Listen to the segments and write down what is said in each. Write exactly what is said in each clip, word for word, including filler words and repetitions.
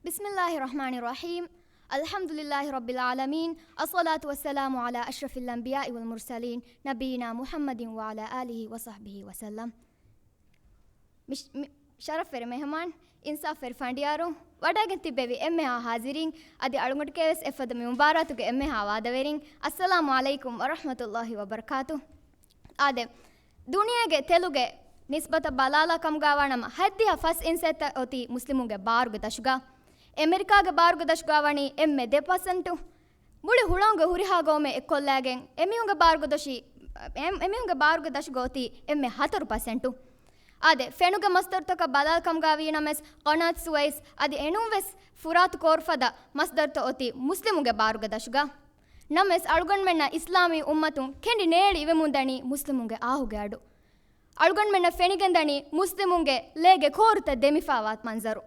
بسم الله الرحمن الرحيم. الحمد لله رب العالمين. الصلاة والسلام على أشرف الأنبياء والمرسلين نبينا محمد وعلى آله وصحبه وسلم. މި-، މި-، ޝަރަފްވެރި މެހެމާން، އިންސާފްވެރި ފަނޑިޔާރު، ވަޑައިގެން ތިއްބެވި އެންމެހާ ހާޒިރީން، އަދި އަޅުގަނޑުގެވެސް އެފަދަ މި މުބާރާތުގެ އެންމެހާ ވާދަވެރިން، އައްސަލާމު ޢަލައިކުމް ވަރަޙްމަތުﷲި ވަބަރަކާތު. އާދެ، ދުނިޔޭގެ ތެލުގެ ނިސްބަތަށް ބަލާލާ ކަމުގާ ވާނަމަ، ހަތްދިހަ ފަސް އިންސެއްތައް އޮތީ މުސްލިމުންގެ ބާރުގެ ދަށުގަ. އެމެރިކާގެ ބާރުގެ ދަށުގާ ވަނީ އެންމެ ދެ ޕަސެންޓު. މުޅި ހުޅަނގުގެ ހުރިހާ ގައުމެއް އެއްކޮށްލާގެން އެމީހުންގެ ބާރުގެ ދަށި-، އެ-، އެމީހުންގެ ބާރުގެ ދަށުގަ އޮތީ އެންމެ ހަތަރު ޕަސެންޓު. އާދެ، ފެނުގެ މަސްދަރުތަކަށް ބަލާލާ ކަމުގާ ވީނަމަވެސް، ޤަނާތު ސުވައިސް އަދި އެނޫންވެސް ފުރާތު ކޯރުފަދަ މަސްދަރުތައް އޮތީ މުސްލިމުންގެ ބާރުގެ ދަށުގަ. ނަމަވެސް، އަޅުގަނޑުމެންނަށް އިސްލާމީ އުއްމަތުން ކެނޑި ނޭޅި އިވެމުންދަނީ މުސްލިމުންގެ އާހުގެ އަޑު. އަޅުގަނޑުމެންނަށް ފެނިގެންދަނީ މުސްލިމުންގެ ލޭގެ ކޯރުތައް ދެމިފާވާ މަންޒަރު.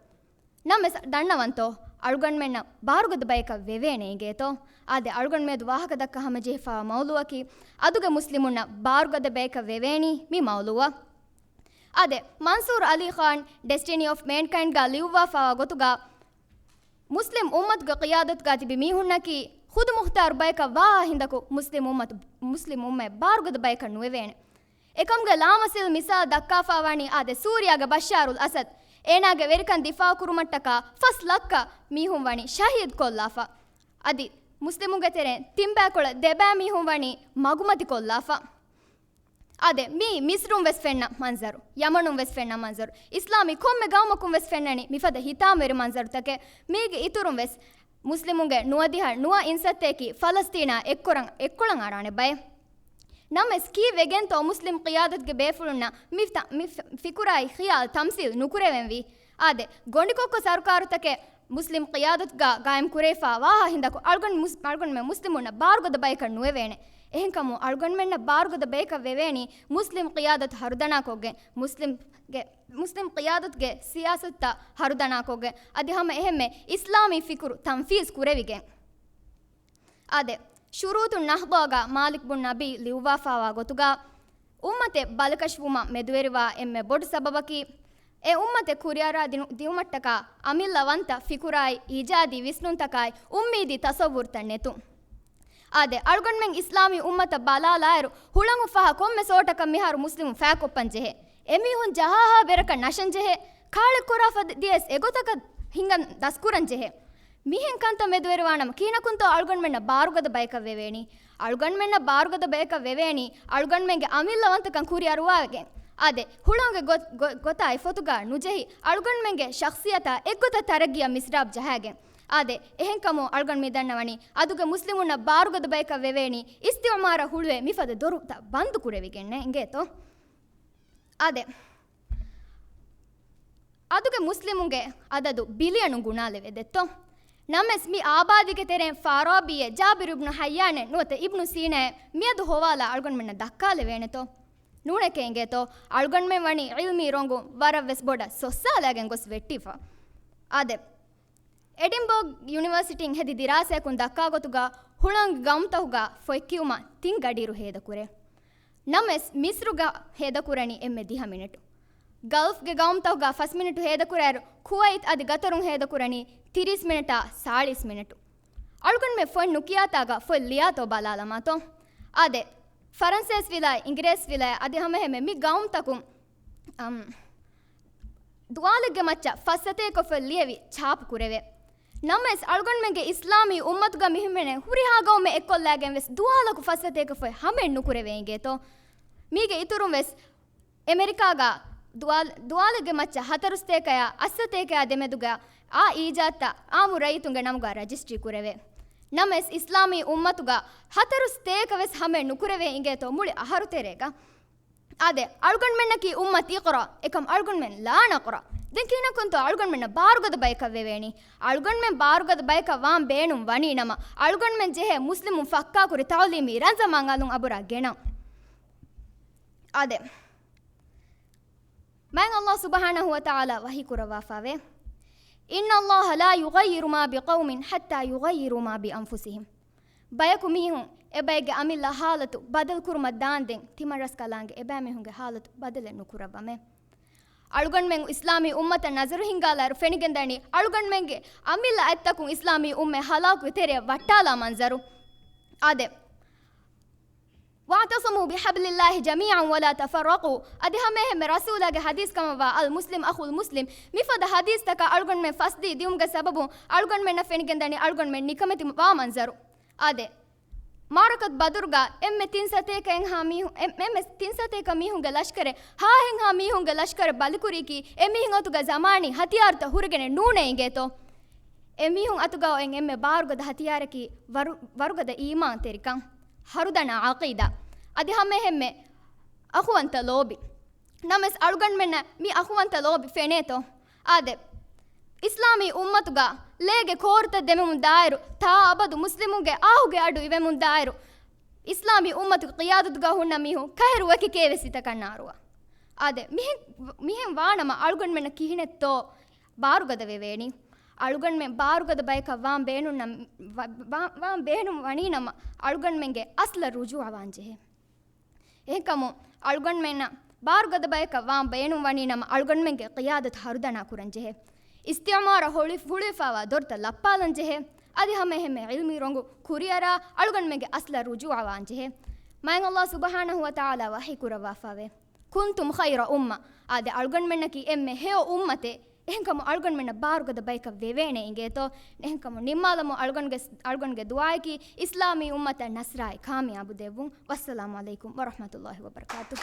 ނަމަވެސް ދަންނަވަންތޯ، އަޅުގަނޑުމެންނަށް ބާރުގަދަ ބަޔަކަށް ވެވޭނެ އިނގޭތޯ؟ އާދެ، އަޅުގަނޑު މިއަދު ވާހަކަ ދައްކާ ހަމަޖެހިފާވާ މައުލޫއަކީ، އަދުގެ މުސްލިމުންނަށް ބާރުގަދަ ބަޔަކަށް ވެވޭނީ މި މައުލޫއަށް. އާދެ، މަންސޫރު ޢަލީ ޚާން ޑެސްޓިނީ އޮފް މޭންކައިންޑްގާ ލިޔުއްވާފާވާ ގޮތުގާ، މުސްލިމް އުއްމަތުގެ ޤިޔާދަތުގާ ތިބި މީހުންނަކީ ޚުދުމުޚްތާރު ބަޔަކަށް ވާހާ ހިނދަކު މުސްލިމް އުއްމަތު، މުސްލިމް އުއްމަތް ބާރުގަދަ ބަޔަކަށް ނުވެވޭނެ. އެކަމުގެ ލާމަސައްކަތް މިސާލް ދައްކާފާވަނީ އާދެ، ސޫރިޔާގެ ބަޝާރުލް އަސަދް އޭނާގެ ވެރިކަން ދިފާޢު ކުރުމަށްޓަކާ ފަސް ލައްކަ މީހުން ވަނީ ޝަހީދު ކޮށްލާފަ. އަދި މުސްލިމުންގެ ތެރެއިން ތިންބައިކޮޅަށް ދެބައި މީހުން ވަނީ މަގުމަތި ކޮށްލާފަ. އާދެ، މީ މިސްރުން ވެސް ފެންނަ މަންޒަރު، ޔަމަނުން ވެސް ފެންނަ މަންޒަރު، އިސްލާމީ ކޮންމެ ގައުމަކުން ވެސް ފެންނަނީ މިފަދަ ހިތާމަވެރި މަންޒަރުތަކެއް. މީގެ އިތުރުން ވެސް މުސްލިމުންގެ ނުވަދިހަ ނުވަ އިންސައްތައަކީ ފަލަސްތީނާ އެއްކޮޅަށް، އެއްކޮޅަށް އަރާނެ ބައެއް. ނަމަވެސް ކީއްވެގެންތޯ މުސްލިމް ޤިޔާދަތުގެ ބޭފުޅުންނަށް މި ތަ-، މި ފި-، ފިކުރާއި ޚިޔާލް ތަމްސީލް ނުކުރެވެންވީ؟ އާދެ، ގޮނޑިކޮއްކޮ ސަރުކާރުތަކެއް މުސްލިމް ޤިޔާދަތުގާ ގާއިމް ކުރެވިފާ ވާހާ ހިނދަކު އަޅުގަނޑު މުސް-، އަޅުގަނޑުމެން މުސްލިމުންނަށް ބާރުގަދަ ބަޔަކަށް ނުވެވޭނެ. އެހެންކަމުން އަޅުގަނޑުމެންނަށް ބާރުގަދަ ބަޔަކަށް ވެވޭނީ މުސްލިމް ޤިޔާދަތު ހަރުދަނާކޮށްގެން، މުސްލިމްގެ، މުސްލިމް ޤިޔާދަތުގެ ސިޔާސަތުތައް ހަރުދަނާކޮށްގެން، އަދި ހަމަ އެހެންމެ އިސްލާމީ ފިކުރު ތަންފީޒް ކުރެވިގެން. އާދެ، ޝުރޫޠު ނަހްޟާގަ މާލިކް ބުން ނަބީ ލިޔުއްވާފާވާ ގޮތުގަ، އުއްމަތެއް ބަލިކަށިވުމަށް މެދުވެރިވާ އެންމެ ބޮޑު ސަބަބަކީ، އެ އުއްމަތެއް ކުރިއަރާ ދިނު-، ދިއުމަށްޓަކާ އަމިއްލަވަންތަ ފިކުރާއި، އީޖާދީ ވިސްނުންތަކާއި، އުއްމީދީ ތަޞައްވުރުތައް ނެތުން. އާދެ، އަޅުގަނޑުމެން އިސްލާމީ އުއްމަތަށް ބަލާލާއިރު، ހުޅަނގު ފަހަށް ކޮންމެ ސޯޓަކަށް މިހާރު މުސްލިމުން ފައިކޮށްފަން ޖެހޭ. އެމީހުން ޖަހާހާ ބެރަކަށް ނަށަން ޖެހޭ. ކާޅެއް ކުރާފަ ދިޔަސް އެގޮތަކަށް ހިނގަން ދަސްކުރަން ޖެހޭ. މިހެން ކަންތައް މެދުވެރިވާނަމަ، ކިހިނަކުންތޯ އަޅުގަނޑުމެންނަށް ބާރުގަދަ ބަޔަކަށް ވެވޭނީ؟ އަޅުގަނޑުމެންނަށް ބާރުގަދަ ބަޔަކަށް ވެވޭނީ، އަޅުގަނޑުމެންގެ އަމިއްލަވަންތަކަން ކުރިއަރުވާގެން. އާދެ، ހުޅަނގުގެ ގޮ-، ގޮ-، ގޮތާއި ފޮތުގަ ނުޖެހި، އަޅުގަނޑުމެންގެ ޝަޚްޞިއްޔަތާ އެއްގޮތަށް ތަރައްގީއަށް މިސްރާބް ޖަހާގެން. އާދެ، އެހެންކަމުން އަޅުގަނޑު މި ދަންނަވަނީ، އަދުގެ މުސްލިމުންނަށް ބާރުގަދަ ބަޔަކަށް ވެވޭނީ، އިސްތިޢުމާރަށް ހުޅުވޭ މިފަދަ ދޮރުތައް ބަންދު ކުރެވިގެންނޭ އިނގޭތޯ. އާދެ، އަދުގެ މުސްލިމުންގެ އަދަދު ބިލިއަނު ގުނާލެވޭ ދެއްތޯ. ނަމަވެސް މި އާބާދީގެ ތެރެއިން ފާރާބީއެއް، ޖާބިރު އިބްނު ޙައްޔާނެއް ނުވަތަ އިބްނު ސީނާއެއް މިއަދު ހޮވާލާ އަޅުގަނޑުމެންނަށް ދައްކާލެވޭނެތޯ. ނޫނެކޭ އިނގޭތޯ، އަޅުގަނޑުމެން ވަނީ ޢިލްމީ ރޮނގުން ވަރަށް ވެސް ބޮޑަށް ސޮއްސާލައިގެން ގޮސް ވެއްޓިފަ. އާދެ، އެޑިންބަރގް ޔުނިވަރސިޓީން ހެދި ދިރާސާއަކުން ދައްކާ ގޮތުގަ، ހުޅަނގު ގައުމުތަކުގަ ފޮތް ކިޔުމަށް ތިން ގަޑިއިރު ހޭދަކުރޭ. ނަމަވެސް، މިސްރުގަ ހޭދަކުރަނީ އެންމެ ދިހަ މިނެޓު. ގަލްފްގެ ގައުމުތަކުގަ ފަސް މިނެޓު ހޭދަކުރާއިރު، ކުވައިތް އަދި ގަތަރުން ހޭދަކުރަނީ ތިރީސް މިނެޓާ ސާޅީސް މިނެޓު. އަޅުގަނޑުމެން ފޮތް ނުކިޔާތާގަ ފޮތް ލިޔާތޯ ބަލާލަމާތޯ؟ އާދެ، ފަރަންސޭސި ވިލާތް، އިނގިރޭސި ވިލާތް އަދި ހަމައެހެންމެ މި ގައުމުތަކުން، އަމް، ދުވާލެއްގެ މައްޗަށް ފަސް ސަތޭކަ ފޮތް ލިޔެވި ޗާޕު ކުރެވޭ. ނަމަވެސް، އަޅުގަނޑުމެންގެ އިސްލާމީ އުއްމަތުގަ މިހެންމެނެއް ހުރިހާ ގައުމެއް އެއްކޮށްލާގެން ވެސް ދުވާލަކު ފަސް ސަތޭކަ ފޮތް ހަމައެއް ނުކުރެވޭ އިނގޭތޯ. މީގެ އިތުރުން ވެސް އެމެރިކާގަ ދުވާލް-، ދުވާލެއްގެ މައްޗަށް ހަތަރު ސަތޭކަޔާ އަށް ސަތޭކަޔާ ދެމެދުގަ އާ އީޖާދުތައް އާއްމު ރައްޔިތުންގެ ނަމުގަ ރަޖިސްޓްރީ ކުރެވޭ. ނަމަވެސް، އިސްލާމީ އުއްމަތުގަ ހަތަރު ސަތޭކަ ވެސް ހަމައެއް ނުކުރެވޭ އިނގޭތޯ މުޅި އަހަރު ތެރޭގަ. އާދެ، އަޅުގަނޑުމެންނަކީ އުއްމަތް އިޤްރާ، އެކަމް އަޅުގަނޑުމެން ލާނަޤްރާ. ދެން ކިހިނަކުންތޯ އަޅުގަނޑުމެންނަށް ބާރުގަދަ ބަޔަކަށް ވެވޭނީ؟ އަޅުގަނޑުމެން ބާރުގަދަ ބަޔަކަށް ވާން ބޭނުން ވަނީ ނަމަ، އަޅުގަނޑުމެން ޖެހޭ މުސްލިމުން ފައްކާކުރި ތަޢުލީމީ ރަންޖަމާން އަލުން އަބުރާ ގެނަން. އާދެ، މާތް ﷲ ސުބްޙާނަހޫ ވަތަޢާލާ ވަޙީ ކުރައްވާފައިވޭ، إن الله لا يغير ما بقوم حتى يغيروا ما بأنفسهم. ބަޔަކު މީހުން އެބައެއްގެ އަމިއްލަ ޙާލަތު ބަދަލުކުރުމަށް ދާންދެން، ތިމަންރަސްކަލާނގެ އެބައިމީހުންގެ ޙާލަތު ބަދަލެއް ނުކުރައްވަމޭ. އަޅުގަނޑުމެން އިސްލާމީ އުއްމަތަށް ނަޒަރު ހިންގާލާއިރު ފެނިގެންދަނީ އަޅުގަނޑުމެންގެ އަމިއްލަ އަތްތަކުން އިސްލާމީ އުއްމަތް ހަލާކުވެ ތެރެއަށް ވައްޓާލާ މަންޒަރު. އާދެ، واعتصموا بحبل الله جميعا ولا تفرقوا. އަދި ހަމައެހެންމެ ރަސޫލާގެ ޙަދީޘް ކަމަށްވާ المسلم أخو المسلم، މިފަދަ ޙަދީޘްތަކާ އަޅުގަނޑުމެން ފަސްދީ ދިއުމުގެ ސަބަބުން އަޅުގަނޑުމެންނަށް ފެނިގެންދަނީ އަޅުގަނޑުމެން ނިކަމެތި ވާ މަންޒަރު. އާދެ، މާރަކަތު ބަދުރުގަ އެންމެ ތިން ސަތޭކަ އެއްހާ މީހު-، އެން-، އެންމެ ތިން ސަތޭކަ މީހުންގެ ލަޝްކަރެއް، ހާހެއްހާ މީހުންގެ ލަޝްކަރެއް ބަލިކުރީކީ، އެމީހުން އަތުގަ ޒަމާނީ ހަތިޔާރުތައް ހުރެގެނެއް ނޫނޭ އިނގޭތޯ. އެމީހުން އަތުގަ އޮތް އެންމެ ބާރުގަދަ ހަތިޔާރަކީ ވަރު-، ވަރުގަދަ އީމާންތެރިކަން، ހަރުދަނާ ޢަޤީދާ. އަދި ހަމައެހެންމެ އަޚުވަންތަ ލޯބި. ނަމަވެސް އަޅުގަނޑުމެންނަށް މި އަޚުވަންތަ ލޯބި ފެނޭތޯ؟ އާދެ، އިސްލާމީ އުއްމަތުގަ ލޭގެ ކޯރުތައް ދެމެމުން ދާއިރު، ތާ އަބަދު މުސްލިމުންގެ އާހުގެ އަޑު އިވެމުން ދާއިރު، އިސްލާމީ އުއްމަތުގެ ޤިޔާދަތުގަ ހުންނަ މީހުން ކަހެރު ވަކި ކޭވެސް ހިތަކަށް ނާރުވާ. އާދެ، މިހެން، މިހެން ވާނަމަ އަޅުގަނޑުމެންނަށް ކިހިނެއްތޯ ބާރުގަދަ ވެވޭނީ؟ އަޅުގަނޑުމެން ބާރުގަދަ ބަޔަކަށް ވާން ބޭނުން ނަމަ، ވާ-، ވާ-، ވާން ބޭނުން ވަނީ ނަމަ، އަޅުގަނޑުމެންގެ އަސްލަށް ރުޖޫޢަވާން ޖެހޭ. އެހެންކަމުން އަޅުގަނޑުމެންނަށް ބާރުގަދަ ބަޔަކަށް ވާން ބޭނުން ވަނީ ނަމަ، އަޅުގަނޑުމެންގެ ޤިޔާދަތު ހަރުދަނާ ކުރަން ޖެހޭ. އިސްތިޢުމާރަށް ހުޅި-، ހުޅުވިފައިވާ ދޮރުތައް ލައްޕާލަން ޖެހޭ. އަދި ހަމައެހެންމެ ޢިލްމީ ރޮނގު ކުރިއަރާ އަޅުގަނޑުމެންގެ އަސްލަށް ރުޖޫޢަވާން ޖެހޭ. މާތް ﷲ ސުބްޙާނަހޫ ވަތަޢާލާ ވަޙީ ކުރައްވާފައެވެ. كنتم خير أمة. އާދެ، އަޅުގަނޑުމެންނަކީ އެންމެ ހެޔޮ އުއްމަތެއް. އެހެންކަމުން އަޅުގަނޑުމެންނަށް ބާރުގަދަ ބަޔަކަށް ވެވޭނެ އިނގޭތޯ؟ އެހެންކަމުން ނިންމާލަމުން އަޅުގަނޑުގެ، އަޅުގަނޑުގެ ދުޢާއަކީ އިސްލާމީ އުއްމަތަށް ނަޞްރާއި ކާމިޔާބު ދެއްވުން. ވައްސަލާމު ޢަލައިކުމް ވަރަޙްމަތުﷲ ވަބަރަކާތުހު.